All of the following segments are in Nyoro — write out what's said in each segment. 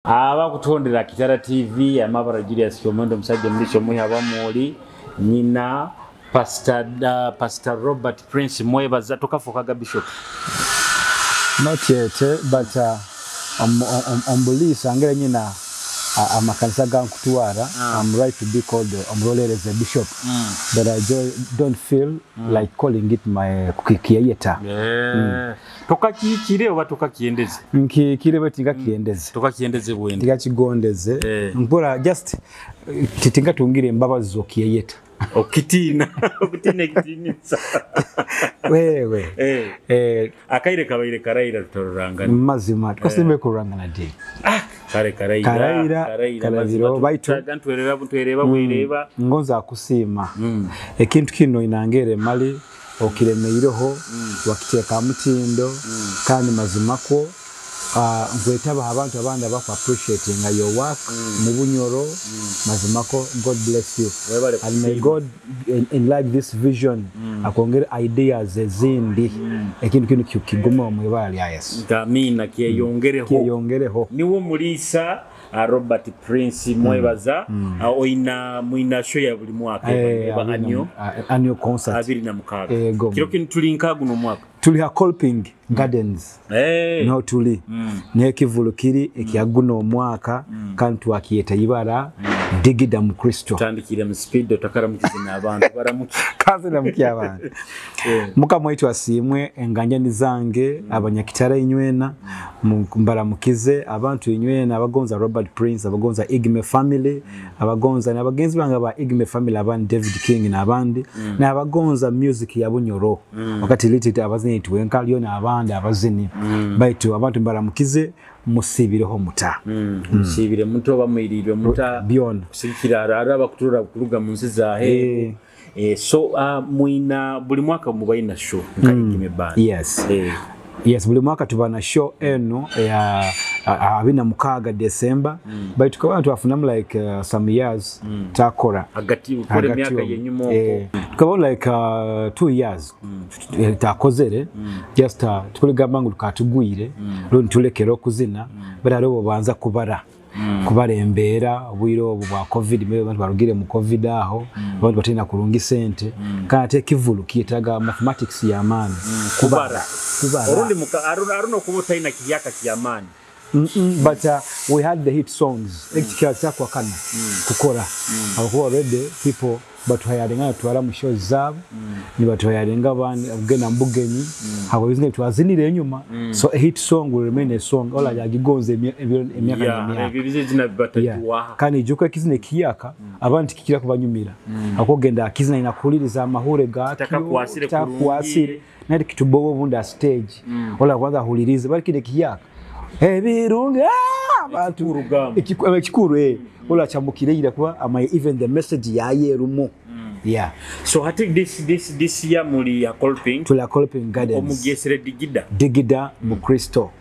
Abakutondera Kitara TV, amabara Julius Kyomondo, omusajja omuliisi omuhi abamuoli nyina Pastor Robert Prince Mwebaza. Tokafuukaga bishop? Not yet, but ombuliisa ngera nyina amakanisa gankutwara. I'm right to be called omurolereze bishop, but I don't feel like calling it my kiyeyeta. Yeah. Tokakiikire oba tokakyendeze? Nkiikire bwe tingakyendeze. Tokakyendeze bwende? Tingakigondeze. Mpura just titingatungire embabazi zokiyeyeta. Okitiina, okutiina ekitiinisa. Wewe. Akaire kabaire karaira tutarorangana. Mazima tukasembe kurangana di. Kare karaira. Karaira, karabiro baitu ntwerera ntwereba bwereba. Ngonza akusiima. Ekintu kino inangere mali okiremeireho, wakiteeka mutindo, kandi mazimako nkwetaba abantu abandi abaku appreciating your work mu Bunyoro. Mazimako God bless you and may God enlarge this vision, akwongere ideas ezindi, ekintu kino kigume mu ibara lya Yesu. Amina, kyeyongereho. Kyeyongereho. Niwo muliisa Robert Prince Mwebaza. Oina mwina show ya buli mwaka annual concert 26. Kiro kino tuli nkaguno mwaka tuli ha Kolping Gardens. No tuli n'ekivulu kiri ekyaguno omwaka, kandi twakiyeta ibara Digida mu Kristo. Tandikire mu speed otakaramukize n'abantu baramuki kaze namukiya abantu. Mukama waitu asiimwe, enganjani zange abanyakitara inywena mbaramukize abantu inywena abagonza Robert Prince, abagonza Igme family, abagonza n'abagenzi bange ba Igme family, abandi David King n'abandi, n'abagonza music ya Bunyoro. Wakati liti abazini tuwenka lyo n'abandi abazini baitu abantu mbaramukize, musibireho muta. Musibire muto bamwirirwe muta beyond kusikira araba kutura kuruga mu nsi za he. So mwina buli mwaka mubaina show nka Igme band. Yes. Yes, buli mwaka tubana show eno ya 26 December. Baitu kwa twafunamu like some years takora agati ukore myaka yenyuma oko tukaba like 2 years takozere just tukuligamba ngu katugwire rundi tulekera okuzina, but aribo banza kubara kubarembera obwire obu bwa COVID, mbe abantu barugire mu COVID aho abantu batina kurungi sente, kandi ate kivulu kiyetaga mathematics ya maani. Kubara orundi aruno kuba taina kiyaka kya maani. But we had the hit songs ekikira kyakwa kana kukora abakuba already people batuhayarenga twara mu show zabo, ni batuhayarenga abandi abugena mbugenyi habo bizinge twazinire enyuma. So a hit song will remain a song ola yagigonze emyaka n'emyaka. Kandi ijuko ekizine kiyaka abantu kikira kubanyumira akogenda akizina inakuliriza amahure gakyo takwasire nari kitubobo bunda stage ola kwanza hulirize bali kile kiyaka ebirunga abantu ekikuru ola chamukire kuba ama even the message yayerumo. Yeah. So I think this year muli ya Kolping, tuli Kolping Gardens omugesere Digida, Digida mu Kristo.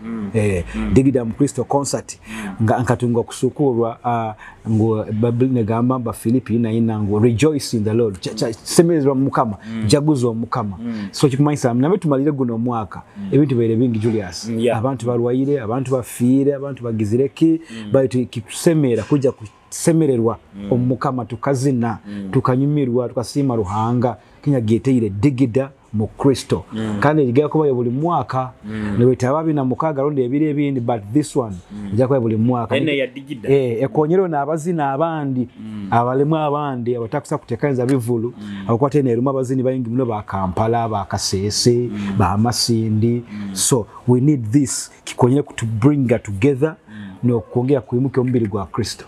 Digida mu Kristo concert nga nkatunga kusukurwa ngo Bible negamba ba Filipi 4 ngo rejoice in the Lord, semerezwa mukama, jaguzwa mukama. So kikumanyisa nabe tumalire guno omwaka ebintu bere bingi Julius. Abantu barwaire, abantu bafiire, abantu bagizireki, baitu kikusemera kuja semererwa omukama, tukazina, tukanyumirwa, tukasima Ruhanga kinyageteire Digida mu Kristo. Kandi ligera kuba buli mwaka niwetaba bina mukaga ronde ebiri ebindi, but this one ijja kuba buli mwaka ene ya Digida. Ekonyero n'abazina abandi abalemu abandi abatakusa kutekanza bivulu abakwate neruma abazini bayingi muno ba Kampala, ba Kasese, ba Masindi. So we need this kikonyere to bring together no kuongea kuimuka omubiri gwa Kristo.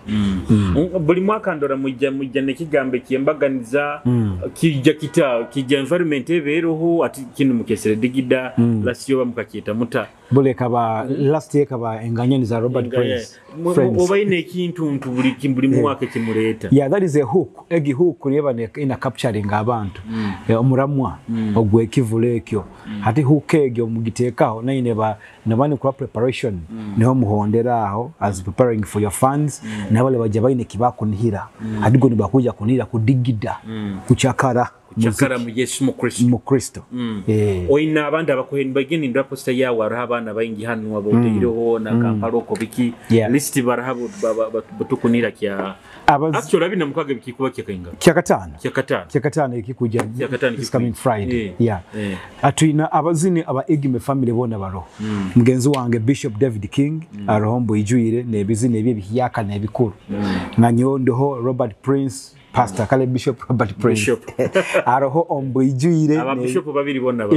Buli mwaka ndora mujja nekigambo kyembaganiza kijja kita kijja environment ebeeroho ati kino mukesere Digida. Last year mukakyeta muta bule kaba last year kaba enganyani za Robert Prince oba ine ekintu ntu buli mwaka kimuleeta. Yeah, that is a hook. Egi hook neba ina capturing abantu omuramwa ogwe kivule ekyo ati hook egyo mugiteekaho naine ba nabani kwa preparation niho muhondera aho as preparing for your fans nabale bajja baine kibakunihira hadigo nibakuja kunihira kudigida kuchakara. Kucakara mu Yesu mu Kristo. Mu Kristo. Oina abandi abakuheni bageni ndra posta yawe hariho abaana baingi hanu aboteireho na Kampala oko biki. List baraha butukunira kya actually 26 bikikuba kyakainga Kyakataano. Kyakataano. Kyakataano ekikuja. Kyakataano. This coming Friday. Yeah. Atwina abazini aba Igime family bona baroho. Mugenzi wange Bishop David King aroho mbwijwire n'ebizini ebi ebihyaka n'ebikuru. Na nyondoho Robert Prince, Pastor kale Bishop Robert Prince. Bishop. Aroho ombwijwire aba bishop babiri bona ba.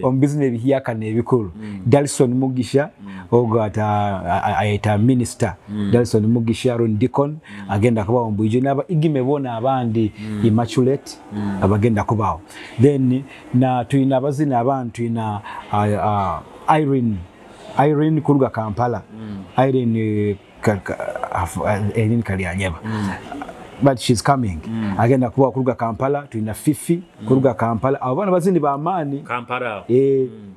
Omubizini ebihyaka n'ebikuru. Dalson Mugisha ogo ata ayeta minister. Dalson Mugisha Aaron Deacon agenda kuba ombwijwire n'aba Igime bona abandi Immaculate abagenda kubaho. Then na tuina abazina abantu tuina Irene kuruga Kampala. Irene Irene Kalyanyeba. But she's coming. Agenda kuba kuruga Kampala, tuina Fifi kuruga Kampala. Abo bana bazini ba amani Kampala.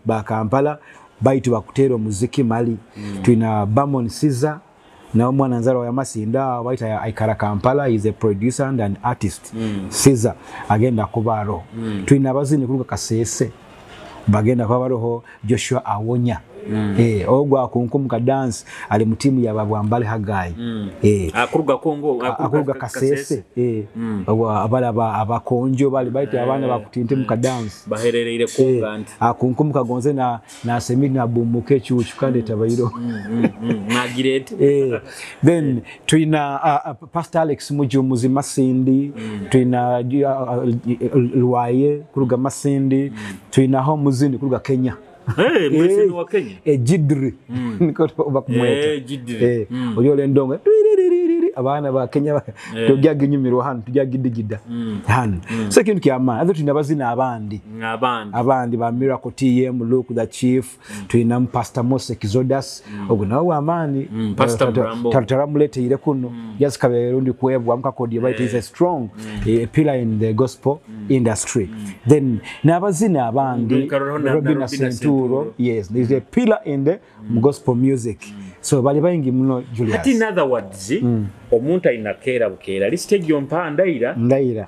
Ba Kampala baitu bakutera omuziki mali. Tuina Bamon Caesar na omwana nzaro ya Masinda baita aikara Kampala, is a producer and an artist. Caesar agenda kubaro. Tuina bazini kuruga Kasese bagenda kuba baroho Joshua Awonya. Ogwa kunkumka dance ali mutimu ya babwambale Hagai. Akuruga Kongo, akuruga Kasese. Abala abakonjo bali baita abana bakutinte muka dance. Baherereire Kongo anti. Akunkumka gonze na semiri na bumuke chuchu kandi tabayiro. Nagirete. Then tuina Pastor Alex Mujumuzi Masindi, tuina Lwaye kuruga Masindi, tuina Homuzini kuruga Kenya. Mwese wa Kenya. Jidri. Niko bakumweta. Jidri. Oyo ndongo. Abana ba Kenya tujya ginyumirwa hano tujya gidigida hano. So kintu kyama atho tulina bazina abandi. Abandi ba Miracle TM, Luke the Chief, tulina Pastor Mose Kizodas, ogwo nawe w'amaani. Pastor Murambo. Taramuleteire kuno. Just kabere ndi kwebwa mukakodi baitu is a strong pillar in the gospel industry. Then n'abazina abandi Robina Senturo, yes, is a pillar in the gospel music. So bali baingi muno Julius. Ati in other words, omuntu alina keera bukeera lisite gyompa ndayira.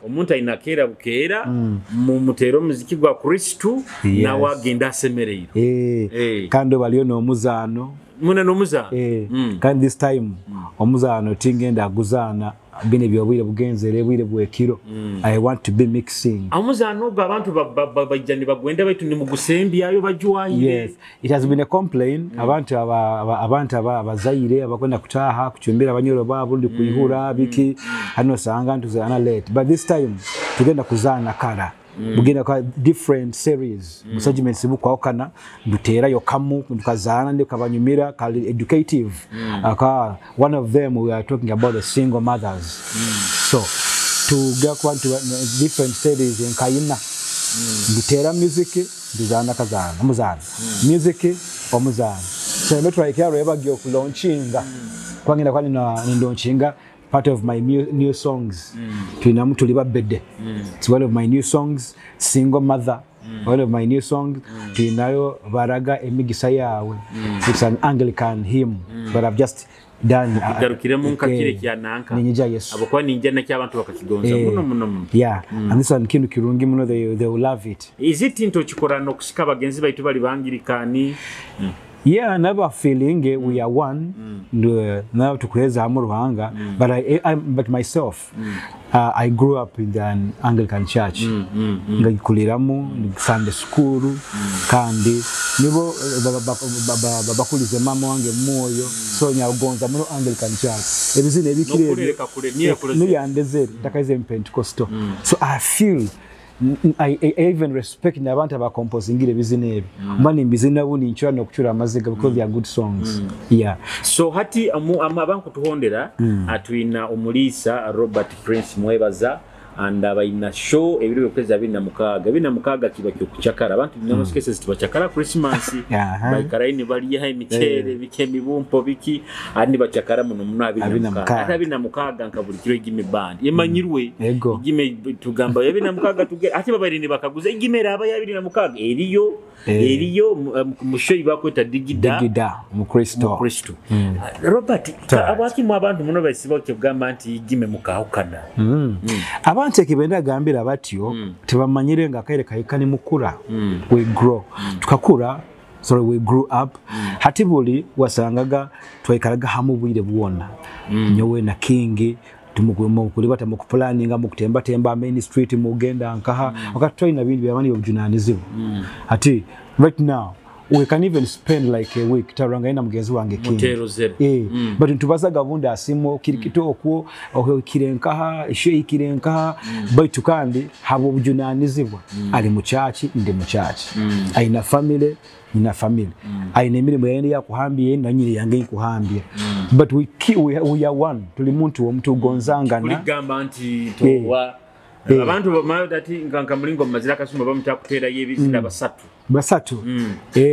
Omuntu alina keera bukeera mumuteera omuziki gwa Kristu nawe agenda asemereire. Kandi baliyo n'omuzaano. Muna n'omuzaano. Kandi this time omuzaano tingenda aguzaana bine byobwire bugenzere bwire bwekiro. I want to be mixing. Omuzaano ogwo abantu bajja ne bagwenda baitu ne mugusembyayo bajwayire. Yes, it has been a complaint. Abantu abantu abazaire abakwenda kutaha kuchumbira abanyoro babo ndi kuihura biki hano sanga ntuzana late, but this time tugenda kuzaana kara. Bugenda kwa different series segments bukwawukana ndutera yokamu ndukazana ndikabanyumira kali educative. Aka one of them we are talking about the single mothers. So tuga kwa different series enkayina ndutera music nduzana kazana omuzana music omuzana. So metwa ikero ebagyo kulaunchinga kwangenda kwani na ndaunchinga part of my new songs. Tulina mtu liba bede. It's one of my new songs. Single mother. One of my new songs. Tulinayo baraga emigisa yawe. It's an Anglican hymn, but I've just done. Garukiremu nkakire kya nanka. Ninja Yesu. Abokwa ninja na abantu bakakigonza muno muno muno. Yeah. And this one kintu kirungi muno, they will love it. Is it into chikora no kusika bagenzi baitu bali bangirikani? Yeah, never feeling we are one. Now tukuheza hamu Ruhanga, but I but myself, I grew up in the Anglican Church. Ngakuliramu Sunday school, kandi nibo bakulize mama wange mwoyo, so nyagonza muno Anglican Church. Ebizina ebikire niyandezere ndakaize Pentecostal. So I feel I even respect n'abantu abakomposingire bizina ebi. Mani mbizina buni nchura no kuchura amaziga because they are good songs. Yeah. So hati abantu kutuhondera atwina omulisa Robert Prince Mwebaza and abaina show ebiro by'okwezi 26. 26 kiba kyo kuchakara. Abantu mm. Cases tibachakara Christmas. Baikaraini baliya emichere bike mibumpo biki andi bachakara muno muno 26. Ate 26 nka buli kiro igime band. Emanyirwe igime tugamba 26 tuge ate babaire bakaguza igime raba ya 26 eriyo eriyo mushoyi bakweta digida digida mu Kristo. Robert abaki mu abantu muno bayisiba kugamba nti igime mukahukana. Abantu ekibenda gambira batyo tebamanyire nga akaire kahika nimukura. We grow, tukakura, sorry, we grew up. Hati buli wasangaga twaikaraga hamu bwire bwona, nyowe na King mukulibata, mukupulaninga, mukutembatemba main street, mugenda nkaha wakati twalina bintu byamani obujunanizibwa. Ati right now we can even spend like a week tarangana mugenzi wange King. Mutero zero. But ntubazaga bundi asimo kirikito okwo okirenkaha eshe ikirenkaha, baitu kandi habo obujunanizibwa. Ali muchachi, ndi muchachi, aina family, nina family, aina emirimu yende yakuhambye nanyiri yange nkuhambye, but we are one, tuli muntu omuntu ugonzangana. Kuligamba nti towa abantu bamati nka mulingo mazira kasumba bamutakuterayo ebizina basatu. Basatu.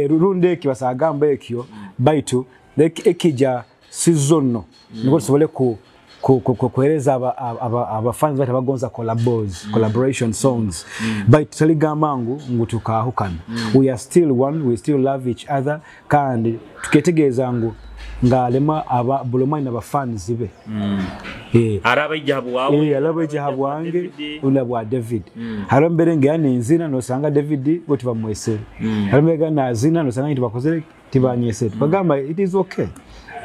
Rundi eki basagamba ekyo, baitu ekija season niko tusobole kuhereza abafans bati abagonza collabos, collaboration songs, baitu taligamba ngu tukahukana. We are still one, we still love each other, kandi tuketegeeza ngu ngalema aba bulomai na bafans be. Araba ijabu wawe. Araba ijabu wange una bwa David. Haro mbere ngani nzina nosanga David bo tibamwesere. Haro mbere na zina nosanga ntibakozere tibanyesere. Bagamba it is okay.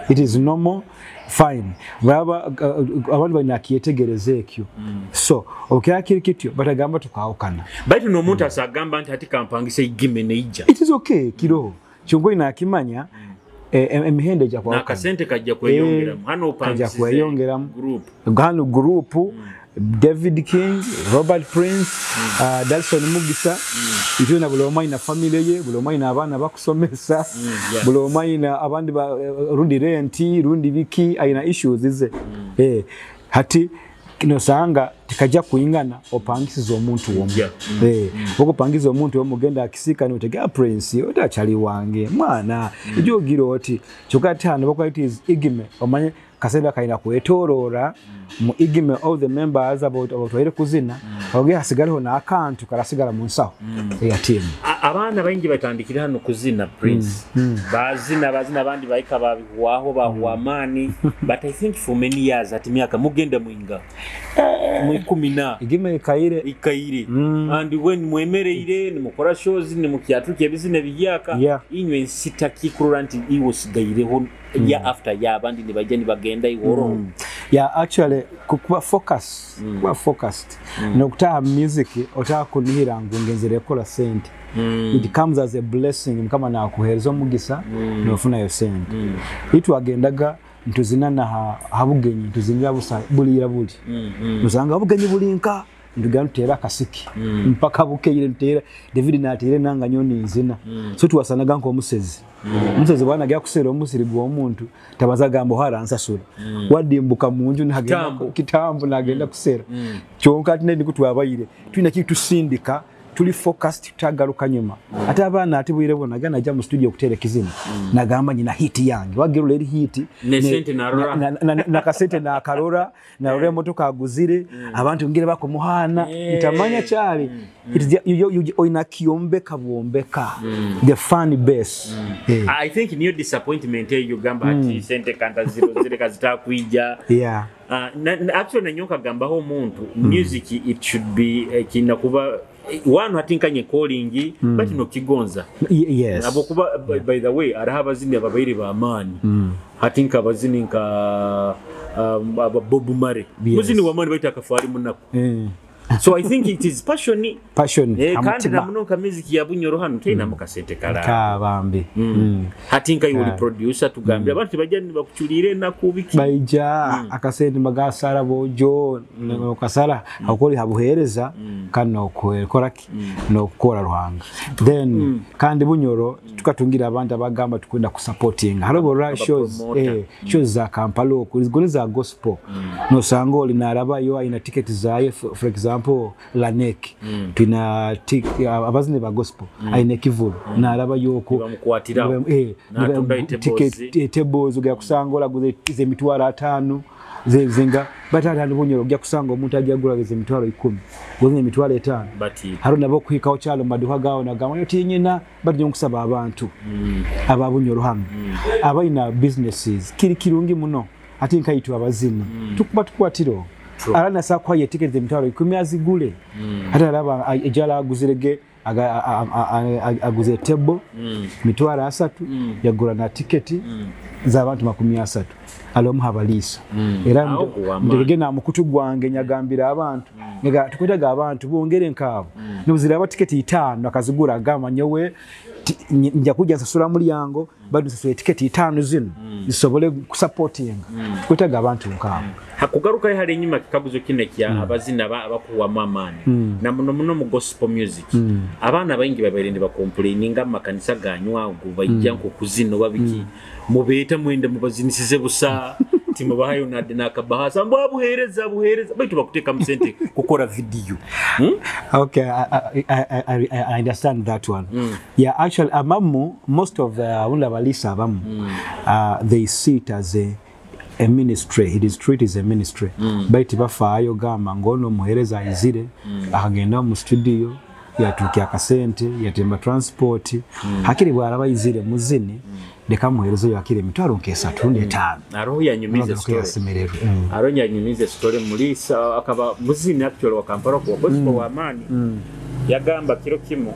It is normal, fine. Baba abantu banakyetegereza ekyo. So okay kityo batagamba tukahukana. Baitu no muntu asagamba nti hati kampangise igime neija. It is okay kiroho. Kyongo inakimanya emihendo ejja kwawukana. Nakasente kajja kweyongeramu. Hano kajja kweyongeramu. Group. Hano group David King, Robert Prince, Dalson Mugisa. Itwe na buli ina family ye, buli ina abaana bakusomesa, buli ina abandi rundi renti, rundi biki, aina issues ize. Hati kinosanga tikajja kuingana opangisiza omuntu omu. Okupangiza omuntu omu genda akisika n'otegera Prince otachali wange mwana ejogira oti kyokka tano bakola it is igime omanye kasenda kaina kwetorora mu igime all the members about waire kuzina oge hasigaleho na akantu karasigala mu nsaho ya team. Abaana baingi batandikira hano kuzina Prince. Bazina bazina abandi baika babihwaho bahuwa amani, but I think for many years ati myaka mugenda mwinga mu 10 igime ikaire ikaire. And when mwemereire nimukora shows nimukyatuka ebizina bigyaka inywe nsita kikurura nti iwo sigaireho ya after ya abandi nibajja nibagenda iworo. Yeah, actually kuba focus, kuba focused. Nokutaha music otakunihira ngu ngenzere kola sente. It comes as a blessing mukama nakuhereza omugisa nofuna yo sente. Itwagendaga ntuzinana habugenyi tuzinira busa bulira buli. Nusanga habugenyi bulinka ndugano tera kasiki mpaka bukeire ntera David natere nanga nyoni nzina. So tuwasanaga nko omusezi. Omusezi bwana gya kusera omusiri gwa omuntu tabaza gambo haransasura. Wadimbuka munju nagenda kitambo nagenda kusera. Kyonka ati ndi kutwabayire tulina kitusindika tuli focused tutagaruka nyuma. Ate abaana ati bwire bona gana ajja mu studio kutere kizina. Nagamba nyina hit yange wagerula eri hit ne sente na rora na kasente na karora na rora motoka aguzire abantu ngire bakumuhana nitamanya cyari. Oina kiombeka buombeka the fan base. I think new disappointment eyo gamba ati sente kanta zero zire kazitakuija. Yeah. Actually nanyoka gambaho omuntu music it should be kinakuba wanu hatinkanye calling but no kigonza. Yes. Abokuba by the way araha abazini ababaire ba amani. Hatinka abazini nka Bob Marley. Muzini wa mani baita akafari munaku. So I think it is passion. Passion. Kandi namunonka music ya Bunyoro hano tena mukasente kala. Kabambi. Hatinka yuli producer tugambira abantu bajja nibakuchulire nakubiki. Baija akasente magasara bojo okasara akoli habuhereza kano koraki no kukora ruhanga. Then kandi Bunyoro tukatungira abantu abagamba tukunda kusupporting. Haro shows shows za Kampala okuri za gospel. Nosanga oli narabayo aina ticket zaye for example Lanek tuna abazine ba gospel aine kivulu naraba yoko bamukwatira ticket tables ugya kusanga olaguze ze mitwaro 5 zezinga batata Bunyoro ugya kusanga omuntu ajja gula ze mitwaro 10 goze mitwaro 5 haro nabo kuhikaho cyalo maduha gawo nagamba yo tinyina baryo nkusaba abantu aba Bunyoro hano abaina businesses kiri kirungi muno ati nkaitu abazina tukuba tukwatiro Ara nasobola kuhayo etiketi 100,000 azigule. Hata araba ejala aguzirege aguze table 30,000 yagura na tiketi z'abantu 30 alomuha abaliisa. Era ndege na mukutu gwange nyagambira abantu tukwetaga abantu bongere nkaabo nobuzira tiketi 5 akazigura agamba nyowe nja kujja nsasula mulyango bado nsasula tiketi 5 zino zisobole kusupportinga. Tukwetaga abantu nkaabo. Hakugaruka hali enyuma kikaguzo kine kya abazina abakuwamu amaani na muno muno mu gospel music. Abaana baingi babaire nibakomplaininga amakanisa ganyu ago baijja nk'okuzina oba biki, mubeeta mwenda mubazinisize busa timubahayo nakabahasa mbu abuheereza abuheereza baitu bakuteekamu sente kukora video. Okay, I understand that one. Yeah, actually abamu, most of the abalisa abamu, they see it as a ministry. It is treated as a ministry. Baitu bafaayo gamba ngono muhereza aizire akagenda mu studio yatukia akasente yatemba transport. Hakiri bwaraba izire muzini leka muhereza yakire 3,000 rundi 5. Aroho yanyumize story. Aroho yanyumize story mulisa akaba muzini actually wa Kampala kwa gospel wa amani. Yagamba kiro kimu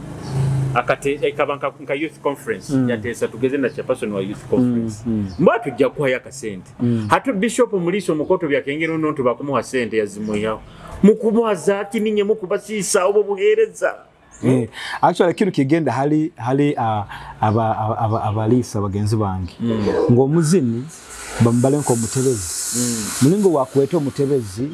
akate ekaba nka youth conference yatesa tugeze na chairperson wa youth conference. Mba tujja kuha yakasente. Hatu bishop Muliso mukoto byakengero nontu bakumuha sente yazimuyaho. Mukumuha zaki ninye mukubasisa obo buhereza. Actually kinu kigenda hali abalisa bagenzi bange. Ngo muzini bambale nko mutebezi. Mulingo wakuweta omutebezi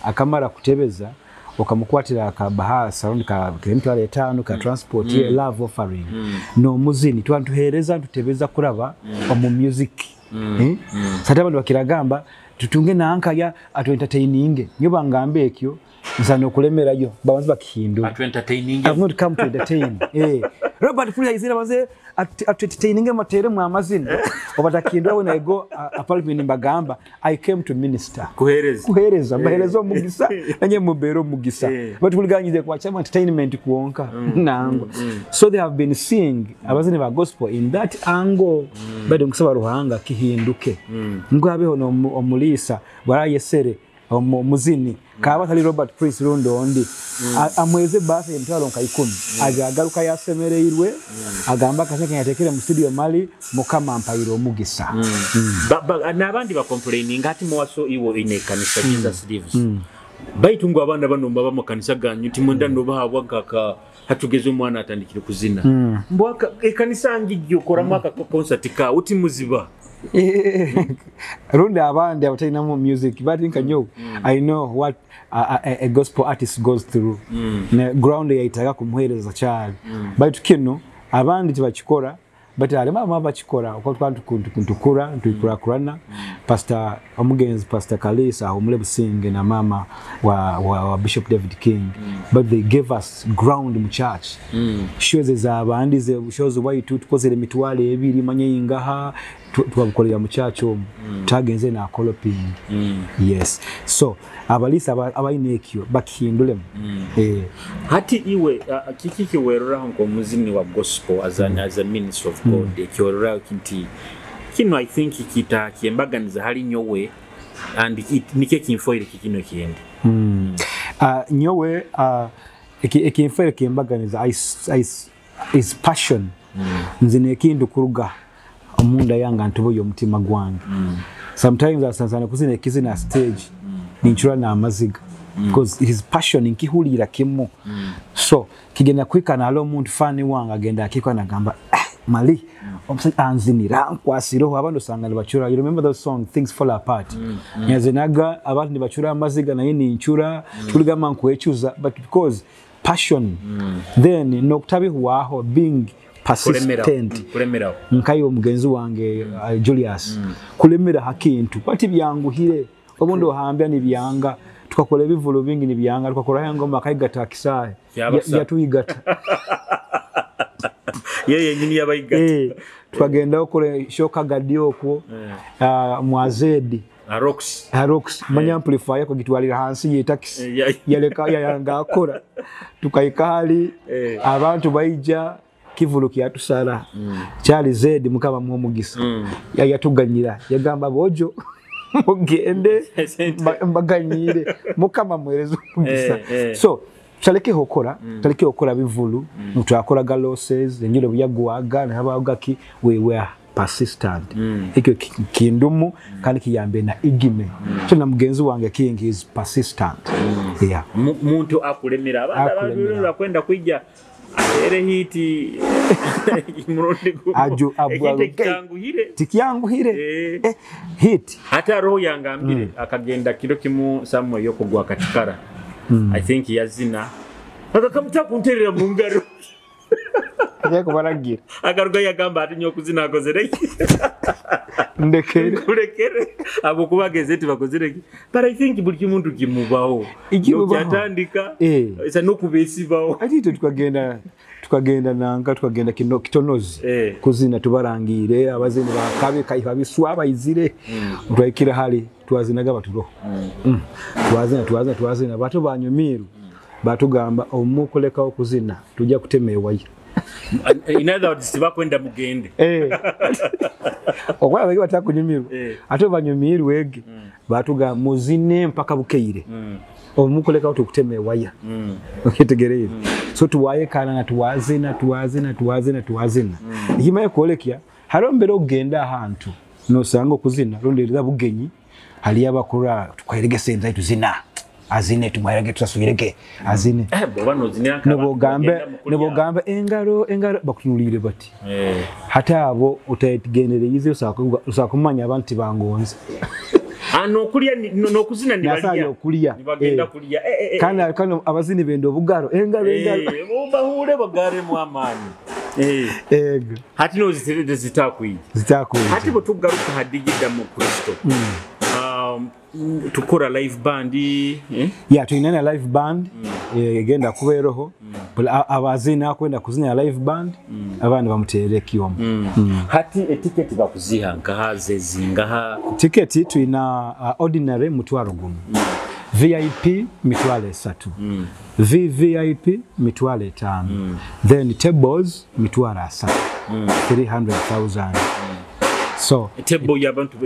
akamara kutebeza okamukwatira akabahasa rundi ka 5,000 ka transport love offering. No muzini twantuhereza tutebeza kuraba omu music. Sata abantu bakiragamba tutunge nanka ya atu entertaining nyo bangambe ekyo nzano okulemerayo babanze bakihindura. Atu entertaining. I've not come to entertain. Robert Prince izira banze atu entertaining matere mu amazina obatakindwa when I go apartment mbagamba I came to minister. Kuhereza. Kuhereza mbahereza omugisa nanye mubero omugisa. But kuliganyize kwa chama entertainment kuonka nango. So they have been seeing abazini ba gospel in that angle. Bado nkusaba Ruhanga kihinduke. Ngwabeho no omulisa barayesere omuzini kaba tali Robert Prince rundo ondi amweze basi 10,000 aja agaruka yasemereirwe agamba kaseke yatekere mu studio mali mukama mpaire omugisa. N'abandi ba complaining ati muwaso iwo ine kanisa Jesus lives. Baitu ngo abana bano baba mu kanisa ganyu timwenda nobahabwa nkaka hatugeze omwana atandikire kuzina. Mbwaka ekanisa ngijjo kora mwaka concert ka uti muziba. Rundi abandi abatalinamu music but nka nyo I know what a gospel artist goes through. Ne ground yaitaga kumuhereza kyali. Baitu kino abandi tibakikora but alema aba bakikora uko twantukura tukurakurana. Pastor omugenzi Pastor Kalisa ahumule Businge na mama wa Bishop David King. But they gave us ground mu church. Shows zabandi ze shows waitu tukozere 2,000 manye ingaha twabukolera mu church omu. Tagenze na koloping. Yes. So abalisa abayine ekyo bakihindulemu. Hati iwe kiki kiwerora nko muzini wa gospel as a minister of God ekyorora kinti kino I think kita kiembaganiza hali nyowe and nike kinfoire kikino kiende. Nyowe ekinfoire kiembaganiza is passion. Nzine ekintu kuruga omunda yanga ntuboyo omutima gwange. Sometimes asansana kuzina ekizina stage ninchura na amaziga because it is passion nkihulira kimu. So kigenda kwikana alo omuntu fani wange agenda akikwa nagamba mali omusajja anzinira nkwasiroho abantu osanga nibachura. You remember those song Things Fall Apart? Nyazenaga abantu nibachura amaziga naye ninchura tuligamba nkwechuza but because passion. Then nokutabihuwaho being persistent. Kulemera nkayo omugenzi wange Julius. Kulemera hakintu bati byanguhire obundi ohambya nibyanga tukakola ebivulo bingi nibyanga tukakora ngoma akaigata akisaye yatuyigata yeye nyini yabayigata. Twagenda okole shoka gadio okwo mwazedi Arox manya amplifier ko gitwalira hansi ye taxi yaleka yanga akora tukaika hali abantu baija kivulu kiatusala Charles Zed mukaba muomugisa yatuganyira yagamba bojo Mugende, mbaganyire, Mukama mwereza omugisa. So tutalekeho okora, tutalekeho okora bivulu, twakoraga losses, enjura buyagwaga nehabaho gaki, we were persistent. Ekyo kindumu kandi kiyambe na Igime. So na mugenzi wange King is persistent. Yeah. Muntu akulemera abantu. Akulemera. Abantu bakwenda kwijja atere hit murundi gumu. Ekintu ekitanguhire. Tikyanguhire. Hit. Ate roho yangambire akagenda kiro kimu somewhere yokugwa katikara. I think yazina akakamutaka kunterera mu ngaro. Ajya kubaragira. Agaruka yagamba ati nyokuzina akozere ki? Ndekere. Kurekere abo kubageze ati bakozere ki? But I think buli kimuntu kimubaho. Ikimubaho. Nokyatandika isa nokubesibaho. Ati itwe tukagenda nanka tukagenda kino kitonozi kuzina tubarangire abazini bakabe kaiha biswa bayizire. Twakira hali twazinaga baturoho. Twazina twazina twazina bato banyumiru. Batugamba omukoleka okuzina tujja kutema ewaya. In other words, tibakwenda mugende. Okwala bagi batakunyumirwa. Ate banyumirwe ege. Batugamba muzine mpaka bukeire. Omukoleka tukutema ewaya. Okitegereire. So tuwayekana na tuwazina tuwazina tuwazina tuwazina. Ikimaye kuolekya hariho mbere ogenda ahantu nosanga okuzina rondereza bugenyi hali abakura tukwerege sente tuzina. Azine tumwerege tusasubirege azine. Bwoba nozinira nk'abantu bagenda mu kulya. Nebogambe engaro engaro bakutunulire bati. Hata abo utategenereize usakumanya abantu bangonze. Nokulya nokuzina nibalya. Nasayo okulya. Nibagenda kulya. Kandi kano abazini benda obugaro engaro engaro. Bahure bagaremu amaani. Ego. Hati no zitakwija. Zitakwija. Hati bwe tugaruka hadigida mu Kristo. Tukora live band. Yeah, tulina na live band. Egenda kubeeroho. Abazina akwenda kuzina live band, abandi bamuterere kiyomo. Hati etiketi bakuziha nkaha zezingaha. Tiketi tulina ordinary 5,000. VIP 3,000. VVIP 5,000. Then tables 300,000. 300,000. So table y'abantu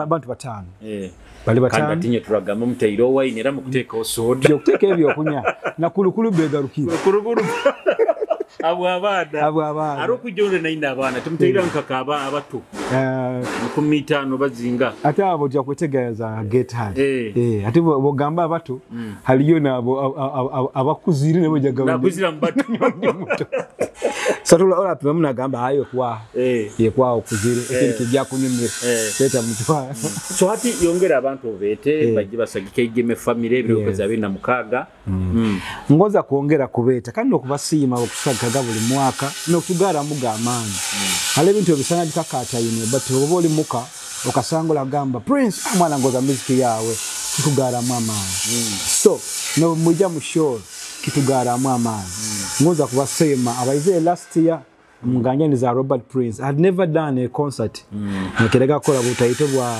bantu batano. Bali batano. Kandi atinye turagamba muteiro wine era mukuteeka soda. Byo ebyo okunya na kulukulu begarukira. Kulukulu. Abo abaana. Abo abaana. Ari okujonde naina abaana tumuteira nkaka abato. 15 bazinga. Ate abo ojja kwetegereza gate hali. Ate bogamba abato haliyo nabo abakuzire nabo jagamba. Nakuzira mbato. Satula ora pima munagamba hayo kwa. Ye kwa okuzire ekintu kijja kunyumira. Leta mutwa. So hati yongera abantu obete bajje basagike Igime family ebiro 26. Ngoza kuongera kubeta kandi okubasiima okusagaga buli mwaka n'okugara muga amaanyi. Hali ebintu ebisana bikakata ino but oba oli muka okasangula gamba Prince mwana ngoza muziki yawe kikugaramu amaanyi. So no mujja mu show kitugaramu amaanyi. Ngoza kubasiima abayize last year munganyani za Robert Prince. I had never done a concert. Nakerega kola butayito bwa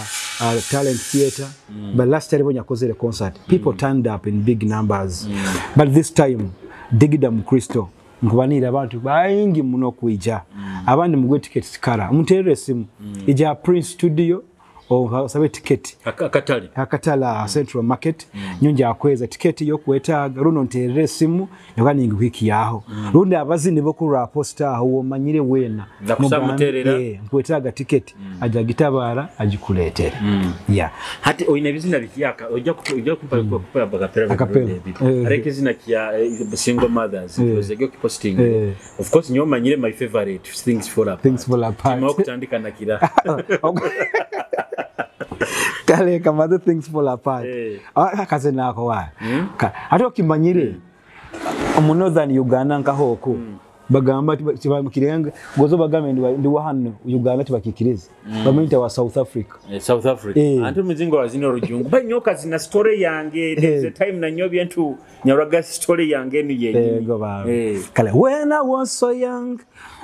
talent theater. But last year when yakozere concert, people turned up in big numbers. But this time Digida mu Kristo nkubanira abantu bayingi muno kuija. Abandi mugwe ticket kara. Muterere esimu. Ija Prince Studio osabe ticket. Akatale. Akatala Central Market. Nyonja akweza ticket yo kwetaaga runo nterere esimu yokaningi wiki yaho. Rundi abazini bokura posta aho womanyire wena. Ndakusamuterera. Nkwetaaga ticket aja gitabara ajikuletere. Yeah. Hati oyina bizina bikiyaka ojja kumpa kupa akapera. Areke zina kya single mothers ozege posting. Of course nyomanyire my favorite Things Fall Apart. Things Fall Apart. Timawo kutandika nakira. Kale kama the Things Fall Apart. Akaze nako wa. Ate okimanyire mu Northern Uganda nkahoko bagamba tibamukirenga gozo bagambe ndi wa hano Uganda tibakikiriza. Bamuyita wa South Africa. South Africa. Antu muzingo wazino rujungu. Banyoka zina story yange. There's a time na nyobye ntu nyaraga story yange ni yenyewe. Go ba. Kale when I was so young,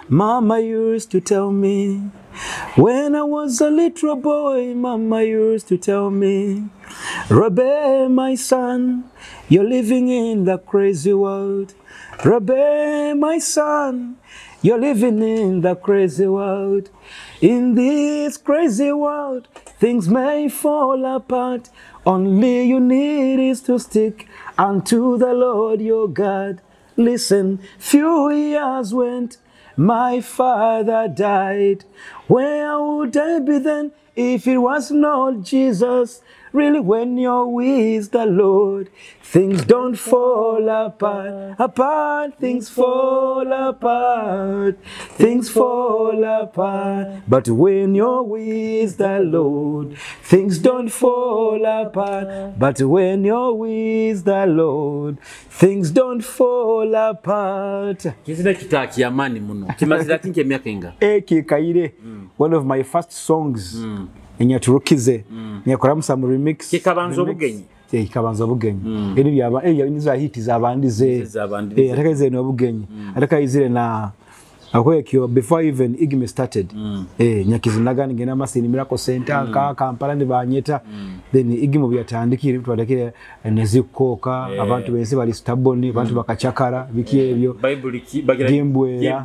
mama used to tell me. When I was a little boy, mama used to tell me, Robe, my son, you're living in the crazy world. Robe, my son, you're living in the crazy world. In this crazy world, Things may fall apart. Only you need is to stick unto the Lord your God. Listen, few years went, my father died. Where would I be then if it was not Jesus? Really, when you're with the Lord, things don't fall apart. Apart, things fall apart. Things fall apart. But when you're with the Lord, things don't fall apart. But when you're with the Lord, things don't fall apart. Kizina kitaki amani muno. Kimazira tinke emyaka inga. Ekikaire, one of my first songs. Enyaturukize nyakoramu some remix. Kikabanza obugenyi. Kikabanza obugenyi. Eri byaba niza hit zabandize. Atakaize no obugenyi. Atakaizire na akwekyo before even Igme started. Nyakizinaga ngena Masini Miracle Center ka Kampala ndi banyeta. Then Igme byatandikire bitwadakire nezikoka abantu bensi bali stubborn, abantu bakachakara biki ebyo. Bible bagira gimbwera.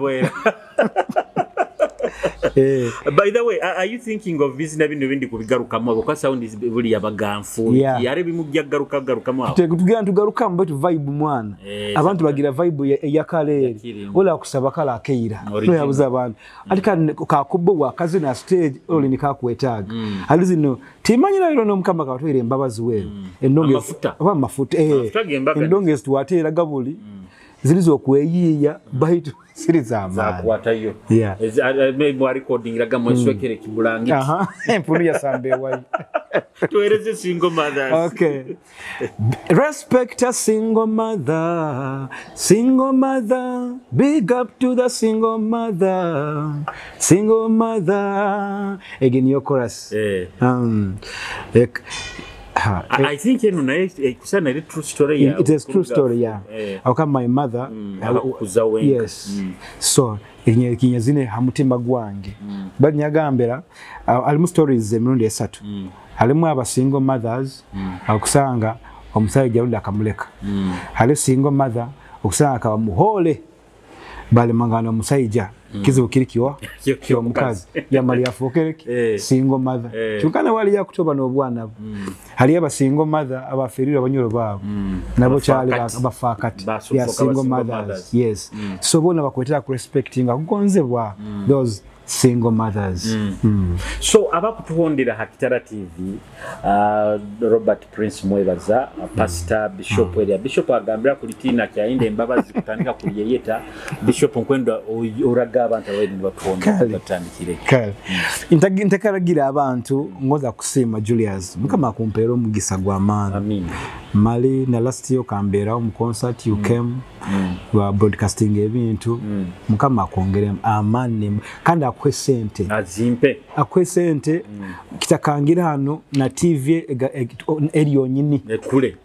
By the way, are you thinking of bizina bino bindi kubigarukamu abo kwa sound is buli yabaganfu yare bimujya garuka garukamu aho tugira tugarukamu but vibe mwana abantu bagira vibe ya kale ola kusaba kala akeira no yabuza abantu atika kakubbo wakazi na stage oli nikakwetaga ali zino timanyira lero no mukama katwire embabazi wewe endonge aba mafuta endonge tuwatera gabuli zilizo kweyiya baitu siri za zakwatayo mwa recording raga mweswekere kibulangi empunu ya sambe wai tueleze single mothers. Okay, respect a single mother, single mother, big up to the single mother, single mother. Again your chorus. I think you know kusana true story. Yeah, it is true story. Yeah. How come my mother? Yes. So kinyazine hamutima gwange. But nyagambera alimu stories emirundi esatu. Alimu aba single mothers akusanga omusajja jalunda akamuleka. Hali single mother okusanga akaba muhole bali mangano omusajja kizibu kiri kiwa kiwa mukazi yamali yafokereke single mother kyukana wali yakutoba n'obwana hali aba single mother abaferira abanyoro baabo nabo kyali abafakati ya single mothers. Yes. So bona bakwetera ku respecting akugonzebwa those single mothers. So abakutuhondera Hakitara TV, Robert Prince Mwebaza, Pastor Bishop area Bishop agambira kulitina kyainde embabazi kutandika kuliyeyeta Bishop nkwenda oraga abantu abaidi batuhondera batandikire. Kale. Intakaragira abantu ngoza kusima Julius mukama akumpeera omugisa gwa maani. Amen. Mali na last year kambera mu concert you came wa broadcasting ebintu mukama akwongere amani kandi akwe sente azimpe akwe sente kitakangira hano na TV eri yonyini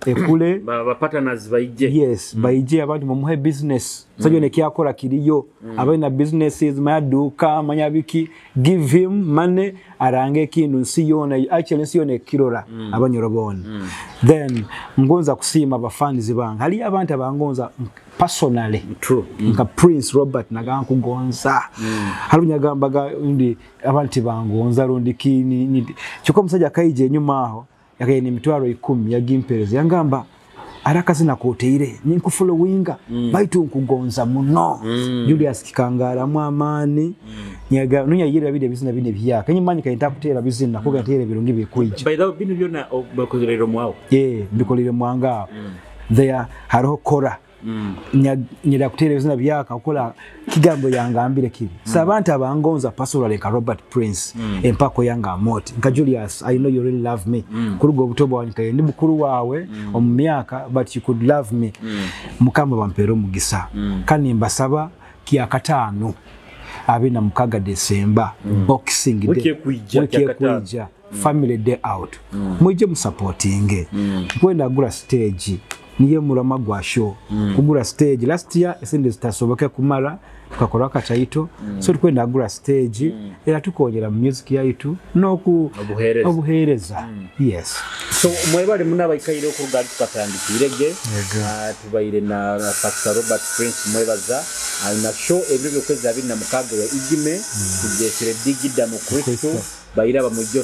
ekule ba partners baije. Yes, baije abantu mumuhe business sajo ne kyakora kiriyo abaina businesses maduka manyabiki, give him money arange kintu nsi yona actually nsi yona kirora abanyoro bona. Then ngonza kusima abafanizi bange hali abantu abangonza personally. True. Nka Prince Robert nagankugonza hali nyagambaga ndi abantu bangonza rundi kini kyoko omusajja kaije enyuma aho yakaye emitwaro 10 yagimpereza yangamba arakazina koteire ninkufollowinga baitu nkugonza muno. Julius kikangara mu amani nyaga nunya yira bide bizina bine byaka nyimanyi kaita kutera bizina kuga tere birungi bikuija. By the way bino byona bakozerero mwawo mbikolere mwanga there hariho kora nyira kutera bizina byaka okola kigambo yangambire kiri sabantu abangonza personally ka Robert Prince empako yanga moti nka Julius I know you really love me kurugo obutobo wanyu ndi mukuru wawe omu myaka but you could love me mukama bampera omugisa kandi mbasaba kyakataano 26 December Boxing Day wiki family day out muje musupportinge kwenda gura stage niye murama gwa show kugura stage last year esende zitasoboka kumara tukakora akataito so tukwenda gura stage era tukongera music yaitu noku obuhereza. Yes. So mwebale munabaikaire okuruga tukatandikirege tubaire na Pastor Robert Prince Mwebaza alina show ebiro by'okwezi 26 ya Igime tugyesere Digida mu Kristo. Bairaba mujje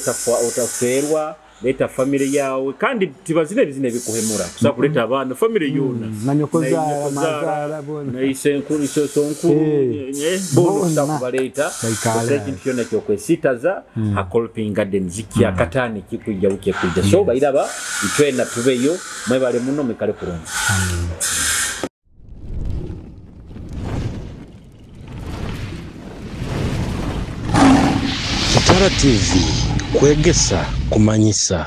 otaferwa, leeta family yawe, kandi tibazina ebizina ebikuhemura, kusobola kuleeta abaana, family yoona. Na nyokozaara, Na mazaara, boona. na isenkuru, isosonkuru, boona Boona. okusobola kubaleeta. Baikaale. Kusa ekintu kyona kyokwesitaza ha Kolping Gardens kyakataano ekikwija, wiki ekwija. So bairaba, itwena tubeyo. Mwebale muno, mwikale kurungi. Kitara TV, kwegesa, kumanyisa.